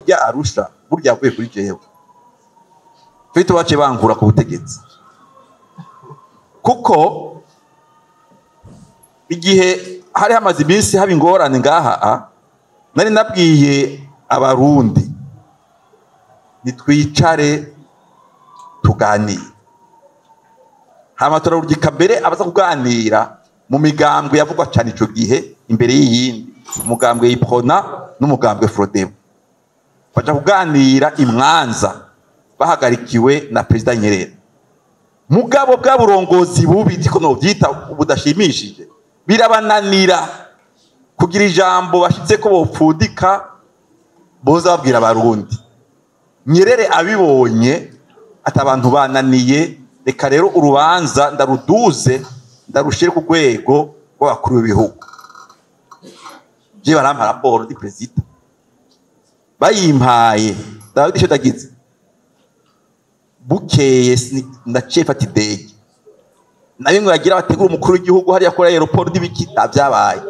Ya Arusha burya yavuye kuri jewe. Twite bace bankura ku butegetsi. Kuko igihe hari hamaze iminsi haba ingorane ngaha, nari nabwiye abarundi nitwicare tuganire. Hama turarugika mbere abaza kuganira mu migambwe yavugwa cyane ico gihe imbere y'iyindi, umugambwe Iprona n'umugambwe Frodebu. Baja kuganira imwanza bahagarikiwe na President Nyerere. Mugabo bwa burongozi bubi tiko no vyita budashimishije, birabananira kugira ijambo bashitse ko bopfundika boza babwira abarundi. Nyerere abibonye ati abantu bananiye, reka rero urubanza ndaruduze ndarushire ku rwego rw'abakuru b'ibihugu. Je barampa raporo di president, bayimpaye ndabisho ndagize bukeye ndaciye fata idege nayo ngo yagira bategura umukuru w'igihugu hariya kuri aeroport n'ibiki ntavyabaye.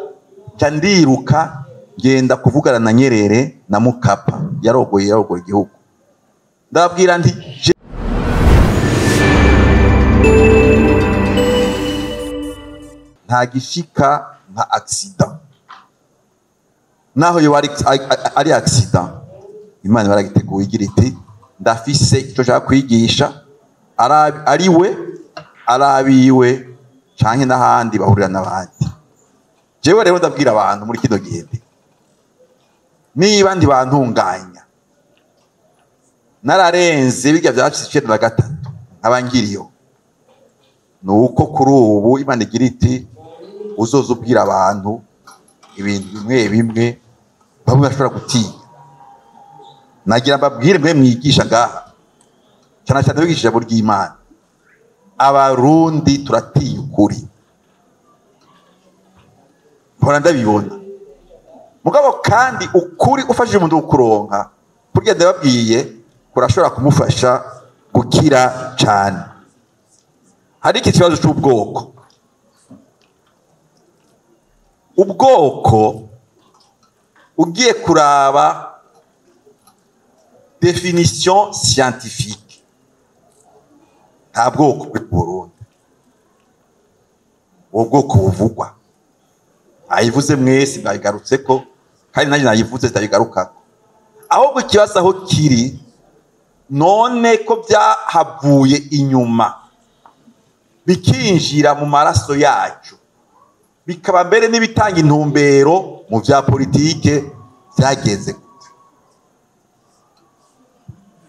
Nca ndiruka ngenda kuvugana na Nyerere na Mukapa yarogoye igihugu, ndababwira nti nta gishika nka accident, naho yo ari accident Imana baragiteguye igira iti ndafise ico nshaka kwigisha, ari we arabiwe canke n'ahandi bahurira n'abandi. Jewe rero ndabwira abantu muri kino gihe nti niba ndi bantunganya nararenze bijya byacitse 93 nkabangiriyo, nuko kuri ubu Imana igira iti uzoza ubwira abantu ibintu bimwe bimwe bamwe bashobora gutinya. Nagira mbabwire mwe mwigisha ngaha cyane cyane bigisha ijambo ry'Imana, abarundi turatinya ukuri, mpora ndabibona. Mugabo kandi ukuri ufashije umuntu kuronka burya ndababwiye kurashobora kumufasha gukira cyane. Hari iki kibazo cy'ubwoko. Ubwoko ugiye kuraba définition scientifique, nta bwoko bw'i Burundi, ubwo bwoko buvugwa ayivuze mwese mwabigarutseko, kandi nanjye nayivuze zitabigarukako. Ahubwo ikibazo aho kiri none ko byahavuye inyuma bikinjira mu maraso yacu, bikaba mbere n'ibitanga intumbero mu vya politike byagenze gute.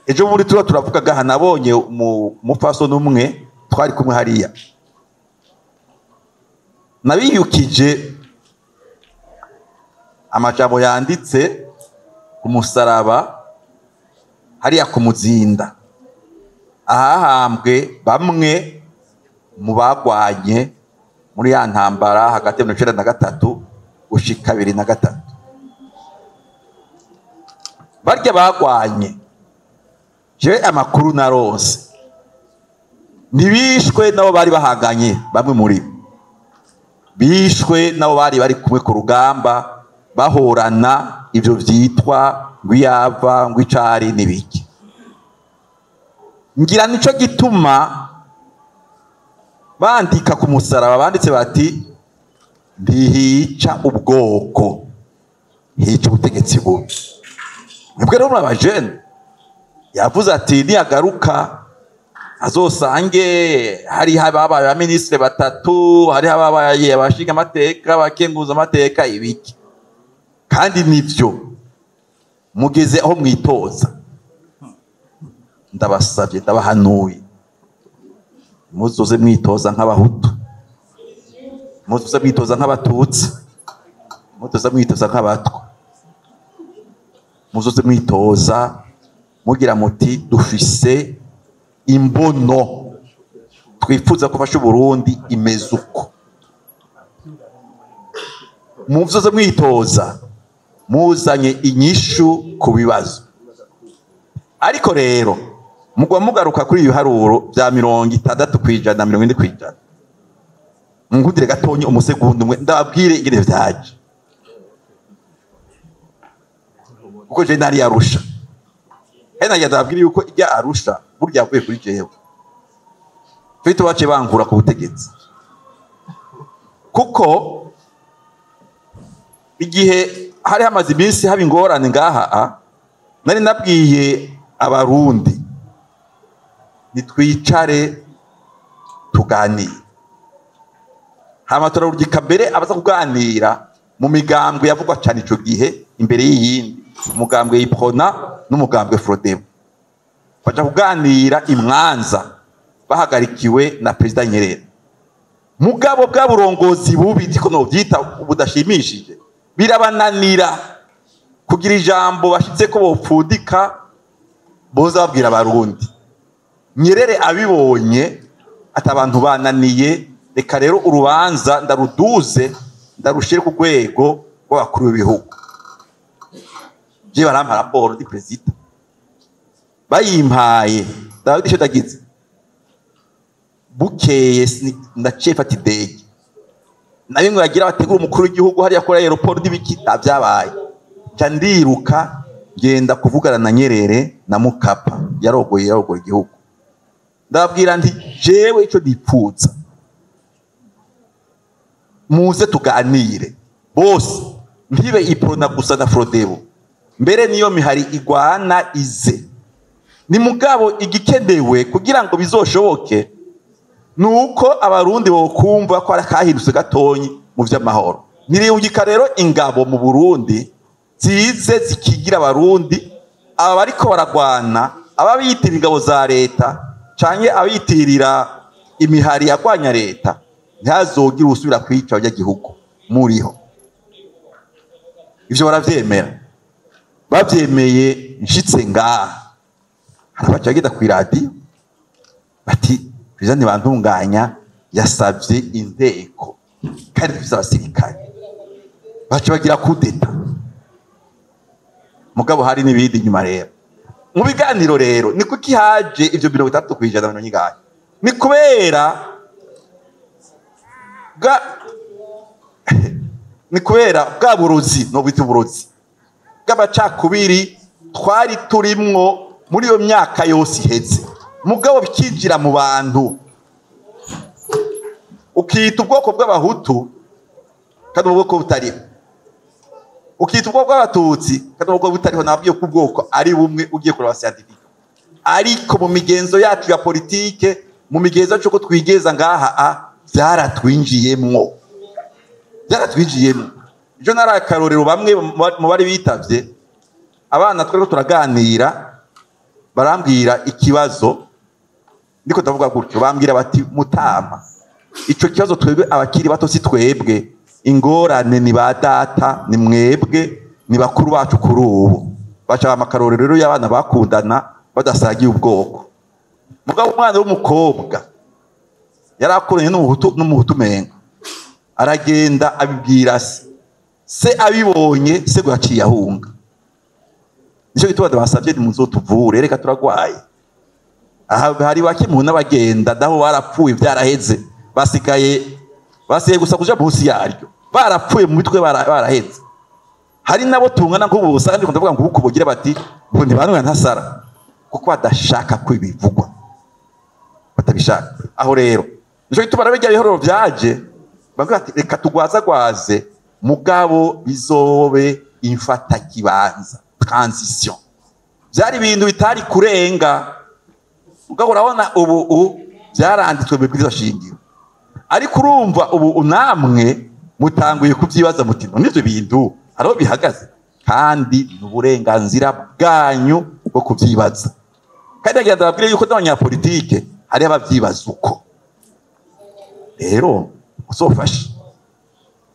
Ejo muri tuba turavuga gaha nabonye umupfaso n'umwe twari kumwe hariya, nabiyukije amajambo yanditse ku musaraba hariya ku Muzinda, ahahambwe bamwe mu bagwanye muri ya ntambara hagati ya 1993 gushika 2003. Barya bagwanye, je amakuru narose ntibishwe nabo bari bahanganye, bamwe muri bishwe nabo bari bari kumwe ku rugamba bahorana ivyo vyitwa ngwiyava ngwicari nibiki. Ngira nico gituma bandika ku musaraba banditse bati ntihica ubwoko, hica ubutegetsi bubi. Mwebwe rero muri abajene yavuze ati niyagaruka azosange hari hababaye abaminisitiri batatu, hari hababaye abashinga amateka, abakenguza amateka ibiki. Kandi nivyo mugeze aho mwitoza, ndabasabye ndabahanuye, muzoze mwitoza nk'abahutu, muzoze mwitoza nk'abatutsi, muzoze mwitoza nk'abatwa, muzoze mwitoza mugira muti dufise imbono twifuza kufasha Burundi imeze uko. Muzoze mwitoza muzanye inyishu ku bibazo. Ariko rero mugwa mugaruka kuri ibiharuro bya 60% na 40%, ngundire gatonye umusegundi umwe ndababwire ingene vyaje, kuko je nari yarusha. Kandi nagira ndababwire yuko ijya Arusha burya yavuye kuri jewe. Twite bace bankura ku butegetsi. Kuko igihe hari hamaze iminsi haba ingorane ngaha, nari nabwiye abarundi nitwicare tuganire. Hama turarugika mbere abaza kuganira mu migambwe yavugwa cyane ico gihe imbere y'iyindi, umugambwe Iprona n'umugambwe Frodebu. Baja kuganira imwanza bahagarikiwe na Perezida Nyerere. Mugabo bwa burongozi bubi ndiko no byita budashimishije, birabananira kugira ijambo bashitse ko bopfundika boza babwira abarundi. Nyerere abibonye ati abantu bananiye, reka rero urubanza ndaruduze ndarushire ku rwego rw'abakuru b'ibihugu. Je barampa raporo di president, bayimpaye ndabona ico ndagize. Bukeye ndaciye mfata idege, na bimwe bagira bategura umukuru w'igihugu hariya kuri aeroport n'ibiki ntavyabaye. Nca ndiruka ngenda kuvugana na Nyerere na Mukapa yarogoye igihugu. Ndababwira nti jewe ico nipfuza, muze tuganire bose, ntibe Iprona gusa na Frodebu, mbere niyo mihari igwana ize. Ni mugabo igikenewe kugira ngo bizoshoboke nuko abarundi bokumva ko arakahindutse gatonyi mu vy'amahoro. Niriyungika rero ingabo mu Burundi zize zikigira abarundi, aba bariko baragwana, ababiyitirira ingabo za leta canke abiyitirira imihari yagwanya leta, ntihazogira usubira kwica abanyagihugu muriho. Ivyo baravyemera, bavyemeye nshitse ngaha hari abaca bagenda kw'iradiyo bati Perezida Ntibantunganya yasavye inteko kandi dufise abasirikare, baca bagira kudeta. Mugabo hari n'ibindi nyuma rero mu biganiro rero ni kuki haje ivyo 30% na nyingahe? Ni kubera bwa burozi no bita uburozi bw'abacakubiri twari turimwo muri iyo myaka yose iheze. Mugabo bikinjira mu bantu, ukita ubwoko bw'abahutu kandi ubwoko butariho, ukita ubwoko bw'abatutsi kandi ubwoko butariho. Nabwiye ko ubwoko ari bumwe ugiye kuraba scientifique, ariko mu migenzo yacu ya politike, mu migenzo yacu ko twigeza ngaha, byaratwinjiyemwo. Ejo nari akarorero bamwe mu bari bitavye, abana twariko turaganira barambwira ikibazo, ndiko ndavuga gutyo, bambwira bati mutama, ico kibazo twebwe abakiri bato si twebwe, ingorane ni ba data, ni mwebwe, ni bakuru bacu kuri ubu. Baca amakarorero rero y'abana bakundana badasagiye ubwoko. Mugabo umwana w'umukobwa yarakoranye n'umuhutu menga, aragenda abibwira se, se abibonye se yaciye ahunga. Nico gituma ndabasavye ni muzotuvure, reka turagwaye. Aha hari bake mu n'abagenda daho barapfuye byaraheze, basigaye gusa kuja munsi yaryo, barapfuye mu mitwe baraheze. Hari nabo tungana nk'ubu usanga ndiko ndavuga ngo ubu bati ngo ntibanwe ntasara, kuko badashaka ko ibivugwa, batabishaka. Aho rero nico gituma rabijya bihoro vyaje bavuga ati reka tugwazagwaze, mugabo bizobe imfata kibanza transition. Byari ibintu bitari kurenga, mugabo urabona ubu byaranditswe mu bwirizwa shingiro, ariko urumva ubu unamwe mutanguye kuvyibaza muti nivyo bintu hariho bihagaze, kandi n'uburenganzira bwanyu bwo kuvyibaza. Kandi agenda ababwire yuko n'abanyapolitike hari abavyibaza uko. Rero uzofashe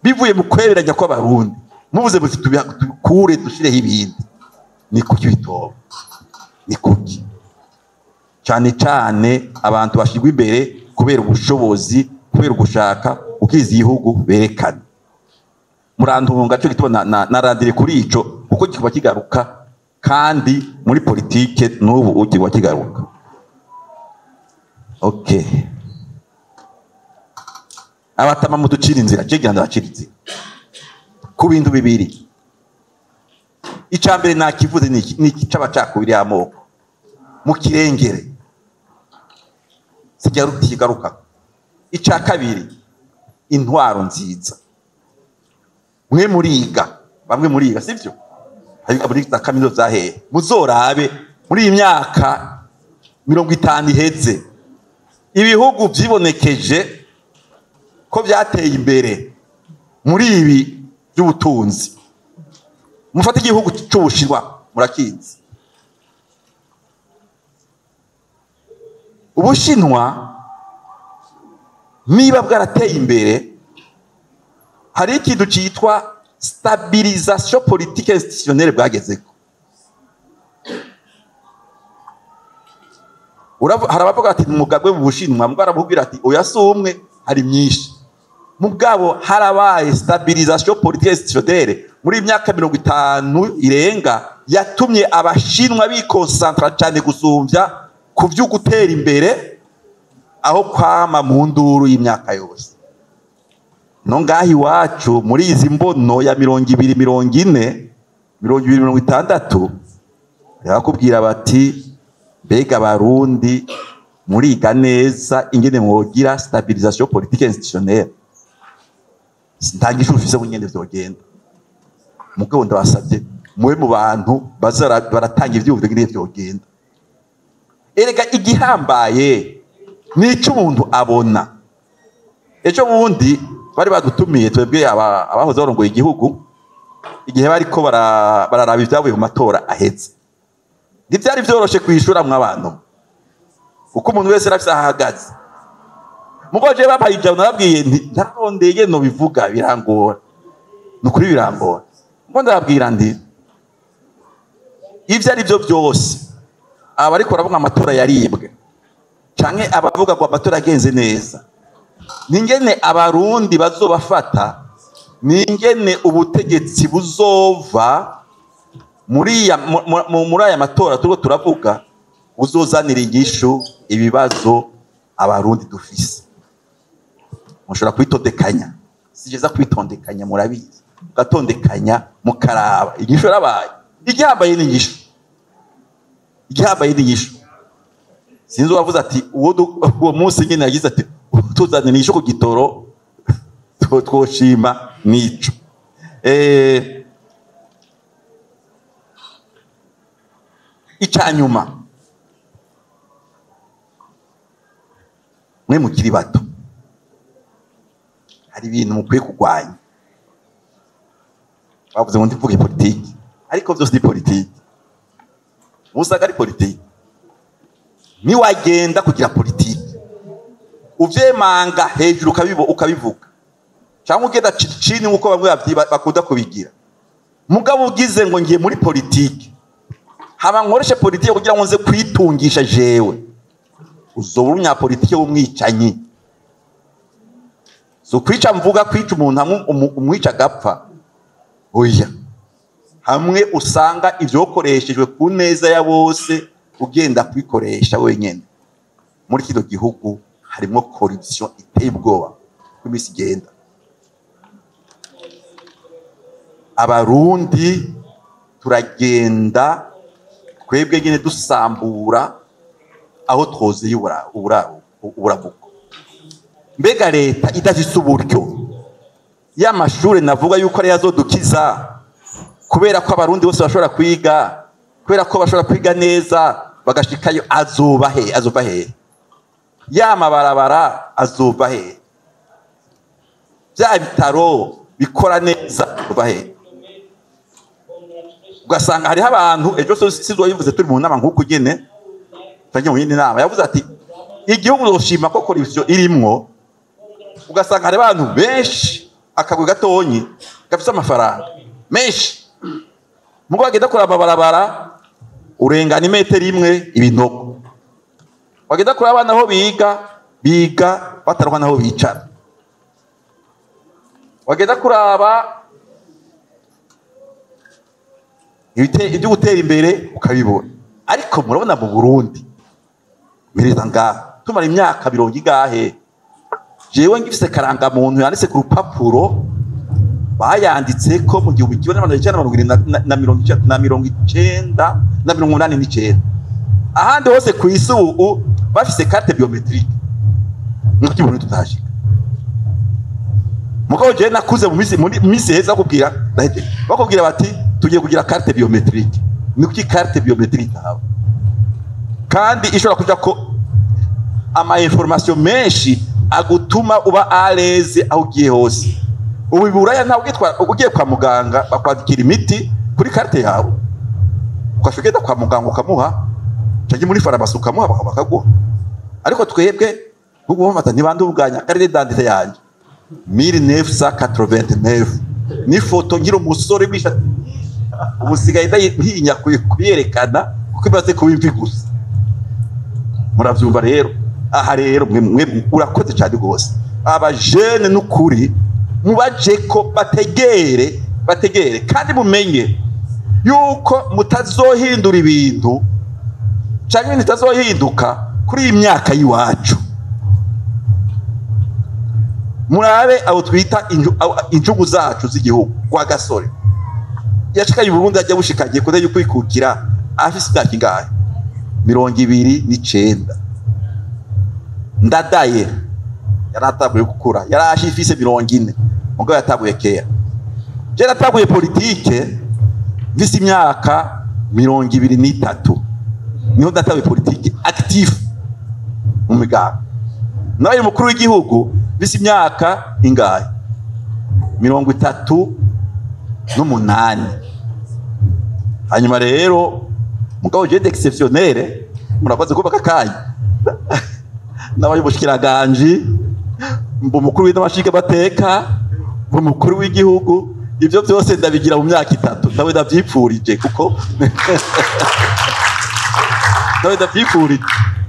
bivuye mu kweberanya kw'abarundi, mubuze muti tubikure dushireho ibindi, ni kuki bitoba? Ni kuki cyane cyane abantu bashirwa imbere kubera ubushobozi, kubera ugushaka ukiza igihugu berekana. Murantunga cyo gituma narandire kuri ico, kuko kikuba kigaruka kandi muri politike n'ubu ukikuba kigaruka. Okay, abatama muducira inzira, je genda ndabacira inzira ku bintu bibiri. Icambere nakivuze ni iki c'abacakubiri y'amoko. Mu kirengere sijya rutigaruka. Ica kabiri, intwaro nziza. Mwe muriga, bamwe muriga, sivyo? Abiga muri za kaminuza za hehe, muzorabe muri iyi myaka 50 iheze ibihugu vyibonekeje ko vyateye imbere muri ibi by'ubutunzi. Mufate igihugu c'Ubushinwa, murakizi. Ubushinwa niba bwarateye imbere, hari ikintu citwa stabilisation politique institutionnelle bwagezeko. Hari abavuga ati umugabwe mu Bushinwa, mugabo arabubwira ati oya si umwe, hari myinshi. Mugabo harabaye stabilisation politique institutionnelle muri imyaka 50 irenga, yatumye Abashinwa bikonsantra cyane gusumvya ku vyo gutera imbere, aho kwama mu nduru y'imyaka yose. No ngahi iwacu muri izi mbono ya 20 40 20 60, bakubwira bati mbega Abarundi muriga neza ingene mwogira stabilisation politique institutionnelle. Sintangisha ufise ingene vyogenda. Mugabo ndabasabye mube mu bantu bazara baratanga ivyumviro ingene vyogenda. Erega igihambaye nico umuntu abona. Ejo bundi bari badutumiye twebwe abahoze barongoye igihugu, igihe bariko bararaba ivyavuye mu matora ahetse. Ntivyari vyoroshe kwishura mw'abantu, kuko umuntu wese arafise aho ahagaze. Mugabo jewe bampaye ijambo, narabwiye nti ntarondeye no bivuga birangora, nukuri birangora. Ngo ndababwira nti ivyo ari vyo vyose, abariko baravuga amatora yaribwe canke abavuga ngo amatora agenze neza, ningene Abarundi bazobafata, ningene ubutegetsi buzova muri aya matora turiko turavuga, buzozanira inyishu ibibazo Abarundi dufise. Mushobora kwitondekanya, sigeza kwitondekanya, murabizi, mugatondekanya mukaraba inyishu yarabaye. Igihambaye ni inyishu, igihambaye ni inyishu. Sinzi uwavuze ati uwo munsi nyene yagize ati tuzanira inyishu ku gitoro, twoshima nico. Icanyuma, mwe mukiri bato, hari ibintu mukwiye kurwanya. Bavuze ngo ndivuge politiki, ariko vyose ni politiki. Musaga ari politiki. Niwagenda kugira politiki, uvyemanga hejuru ukabivuga, cyangwa ugenda chini nkuko bamwe bakunda kubigira. Mugabo ugize ngo ngiye muri politiki, haba nkoreshe politiki kugira ngo nze kwitungisha jewe, uzobura umunyapolitiki w'umwicanyi. So kwica mvuga kwica umuntu hamwe umwica agapfa, oya. Hamwe usanga ivyokoreshejwe ku neza ya bose ugenda kwikoresha wenyene. Muri kino gihugu harimo corruption iteye ubwoba uko iminsi igenda. Abarundi turagenda twebwe nyene dusambura aho twozeye uburabuko. Mbega leta idafise uburyo y'amashure navuga yuko ari yazodukiza, kubera ko Abarundi bose bashobora kwiga, kubera ko bashobora kwiga neza bagashikayo, azoba he? Azoba he? Ya mabarabara azoba he? Bya bitaro bikora neza azoba he? Ugasanga hariho abantu, ejo sizwa yivuze turi mu nama nk'uku nyene, twagiye mu yindi nama, yavuze ati igihugu uzoshima ko corruption irimwo. Ugasanga hari abantu benshi akagwe gatonyi gafise amafaranga menshi, mugo bagenda kuraba barabara urengana imetero imwe ibinogo, bagenda kuraba abana aho biga, biga bataronka naho bicara, bagenda kuraba ibyo gutera imbere ukabibona. Ariko murabona mu Burundi mireza ngaha tumara imyaka mirongo ingahe, jewe ngifise karanga muntu yanditse ku rupapuro bayanditse ko mu 1989 na 89. Ahandi hose ku isi ubu bafise carte biométrique, nuko ibintu tutashika. Mugabo jewe nakuze mu misi, muri misi heza bakubwira, bakubwira bati tugiye kugira carte biométrique. Ni kuki carte biométrique itahaba kandi ishobora kuja ko ama information menshi agutuma uba à l'aise aho ugiye hose? Ubu iburaya ntawe ugitwara, ugiye kwa muganga bakwandikira imiti kuri carte yawe, ugaca ugenda kwa muganga ukamuha, canke muri farumasi ukamuha, bakaguha. Ariko twebwe bugufata ntibandunganya carte d'identité yanje 1989 ni foto ngira umusore w'ishati, ubu sigaye ntinya kuyerekana kuko imaze kuba imvi gusa. Muravyumva rero. Aha rero mwe urakoze cyane rwose. Abajene n'ukuri mubaje ko bategere, bategere kandi mumenye yuko mutazohindura ibintu canke ibintu bitazohinduka kuri iyi myaka y'iwacu. Murabe abo twita injugu zacu z'igihugu. Kwa gasore yashikaye Burundi ajya bushikagiye kuda yukwikukira afise imyaka ingahe? 29. Ndadaye yarataguye gukura, yarashifise 40, mugabo yataguye kera. Je nataguye politike mfise imyaka 23, niho ndataguye politike actif mu migambi. Nabaye umukuru w'igihugu mfise imyaka ingahe? 38. Hanyuma rero mugabo je d'exceptionnel, murakoze kubaka kanya, nabaye umushikiranganje, mba umukuru w'inama bateka, mba umukuru w'igihugu. Ibyo byose ndabigira mu myaka 3. Nawe ndavyipfurije, kuko nawe ndavyipfurije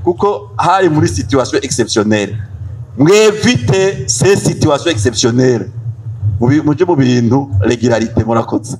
kuko hari muri situation exceptionnelle. Mwevite ces situations exceptionnelles, muje mu bintu régularité. Murakoze.